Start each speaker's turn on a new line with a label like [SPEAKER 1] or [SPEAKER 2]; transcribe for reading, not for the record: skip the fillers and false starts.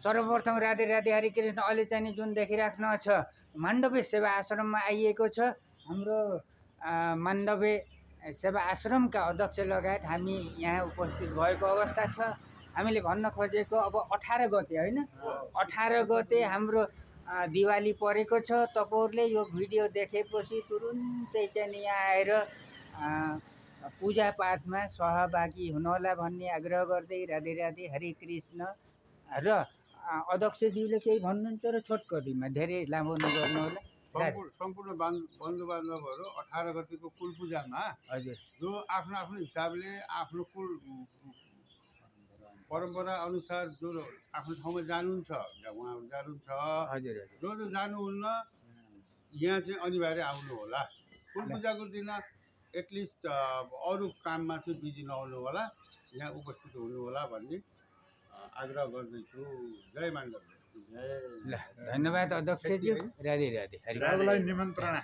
[SPEAKER 1] सर्वप्रथम राधे राधे हरि कृष्ण। अहिले चाहिँ नि जुन देखिराख्नु छ माण्डव्य सेवा आश्रममा आइएको छ हाम्रो माण्डव्य सेवा आश्रमका अध्यक्ष लगायत हामी यहाँ उपस्थित भएको अवस्था छ। हामीले भन्न खोजेको अब 18 गते होइन, 18 गते हाम्रो दिवाली परेको छ। तपाईँहरूले यो भिडियो देखेपछि तुरुन्तै चाहिँ नि यहाँ आएर पूजापाठमा सहभागी हुनुहोला भन्ने आग्रह गर्दै राधे राधे हरे कृष्ण। र अध्यक्षज्यूले केही भन्नुहुन्छ र छोटकरीमा धेरै लामो नगर्नु होला।
[SPEAKER 2] सम्पूर्ण बन्धु बान्धवहरू 18 गतिको कुल पूजामा
[SPEAKER 1] हजुर
[SPEAKER 2] जो आफ्नो आफ्नो हिसाबले आफ्नो कुल परम्परा अनुसार जो आफ्नो ठाउँमा जानुहुन्छ उहाँहरू जानुहुन्छ,
[SPEAKER 1] हजुर
[SPEAKER 2] जो जो जानुहुन्न यहाँ चाहिँ अनिवार्य आउनु होला। कुल पूजाको दिन एटलिस्ट अरू काममा चाहिँ बिजी नहुनु होला, यहाँ उपस्थित हुनु होला भन्ने आग्रह गर्दैछु। जय माण्डव्य।
[SPEAKER 1] ल धन्यवाद अध्यक्षज्यू। राधे राधे।
[SPEAKER 3] राधेलाई निमन्त्रणा।